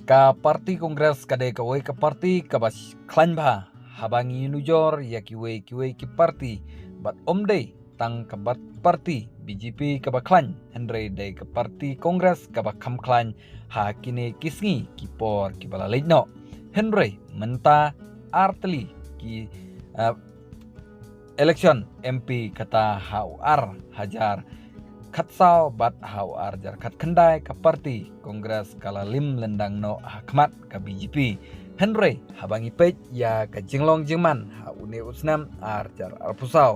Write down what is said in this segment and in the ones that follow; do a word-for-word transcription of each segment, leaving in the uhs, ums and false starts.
Ka parti Congress ka dei kawei ka parti kaba khlaiñ bha haba ngi nujor ïa kiwei kiwei ki parti, bad ym dei tang ka parti B J P kaba khlaiñ, hynrei dei ka parti Congress kaba kham khlaiñ ha kine ki sngi ki por kiba la leit noh. Hynrei mynta artylli ki uh, election M P kata ha u ar hajar khatsaw bad ha u ar hajar khatkhyndai ka parti Congress ka la lim lyndang noh ha khmat ka B J P. Hynrei haba ngi peit ïa ka jinglong jingman ha une u snem ar hajar arphew saw,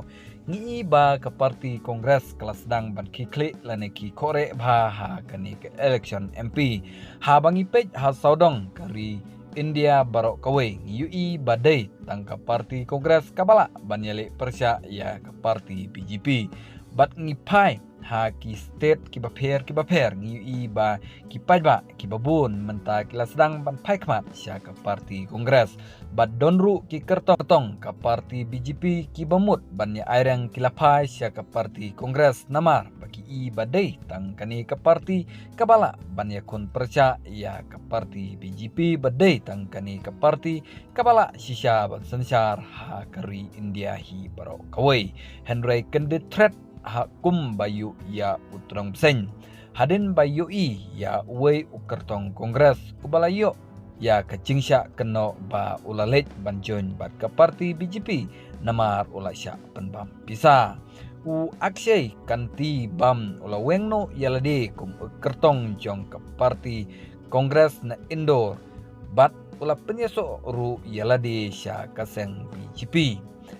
ngi i ba ka parti Congress ka la sdang ban khie khlieh lane khie khohreh bha ha kane ka election M P. Haba ngi peit ha sawdong ka ri India baroh kawei, ngi ïohi ba dei tang ka parti Congress kaba lah ban ïaleh pyrshah ïa ka parti B J P. Bad ngi phai ha ki state kiba pher kiba pher, ngi ïohi ba ki paidbah kiba bun mynta ki la sdang ban phai khmat sha ka parti Congress. Bad don ruh ki kyrtong ka parti B J P kiba mut ban ïa aireng ki la phai sha ka parti Congress, namar ba ki i ba dei tang kane ka parti kaba lah ban ïakhun pyrshah ïa ka parti B J P, ba dei tang kane ka parti kaba lah shisha ban synshar ha ka ri India hi baroh kawei. Hynrei kyndit thret ha kum ba ïoh ïa u Trump seng. Hadien ba ïohi ïa uwei u kyrtong Congress uba la ïoh ïa ka jingshah kynnoh ba u la leit ban join bad ka parti B J P namar u la shah pynbam pisa. U Akshay Kantibam u la weng noh ïa lade kum u kyrtong jong ka parti Congress na Indore, bad u la pynïasoh ruh ïa lade sha ka seng B J P.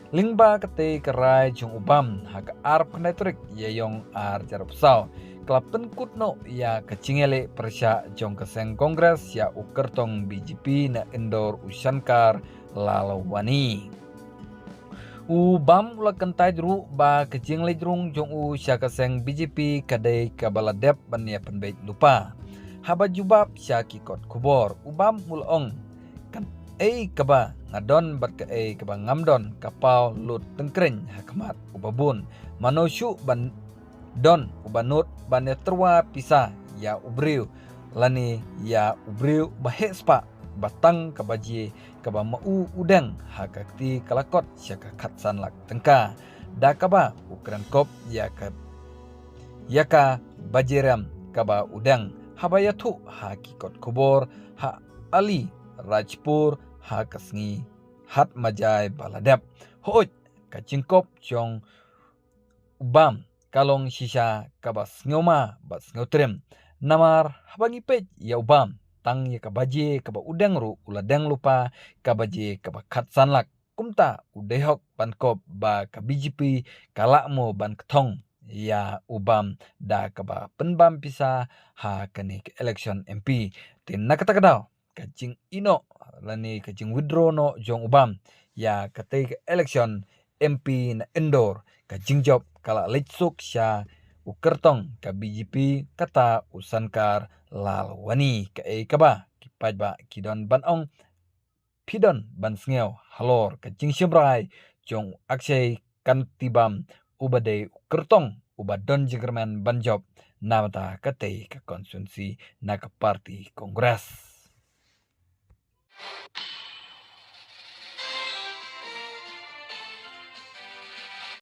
Lyngba katei ka rai jong u Bam, ha ka arphew khyndai tarik Ïaïong ar hajar arphew saw, ka la pynkut noh ïa ka jingïaleh pyrshah jong ka seng Congress ïa u kyrtong B J P na Indore, u Shankar Lalwani. U Bam u la kyntait ruh ba ka jingleit rung jong u sha ka seng B J P ka dei kaba la dep ban ïa pynbeit lypa. Haba jubab sha ki kot khubor, u Bam u la ong, kaei kaba nga don bad kaei kaba ngam don ka paw lut tyngkreiñ ha khmat uba bun. Mano shuh ban don uba nud ban ïa tyrwa pisa ïa u briew, lane ïa u briew ba heh spah, ba tang ka baje kaba ma u u deng ha ka kti ka la kot sha ka khatsan lak tyngka. Da kaba u kren kop ïa ka, ïa ka baje rem kaba u deng, haba ïathuh ha ki kot khubor ha Alirajpur ha ka sngi Hat Majai ba la dep. Hooid, ka jingkop jong u Bam ka long shisha kaba sngewma bad sngewtriem. Namar haba ngi peit ïa u Bam, tang ïa ka baje kaba u deng ruh u la deng lypa ka baje kaba khatsan lak. Kumta u dei hok ban kop ba ka B J P ka lah mo ban kthong ïa u Bam da kaba pynbam pisa ha kane ka election M P. Te na kata ka daw, ka jingïehnoh lane ka jingwithdraw noh jong u Bam ïa katei ka election M P na Indore, ka jingjop ka la leit suk sha u kyrtong ka B J P, kata u Shankar Lalwani. Kaei kaba ki paidbah ki don ban ong, phi don ban sngew halor ka jingshim rai jong u Akshay Kantibam, uba dei u kyrtong uba don jingkyrmen ban jop na bynta katei ka constituency na ka parti Congress.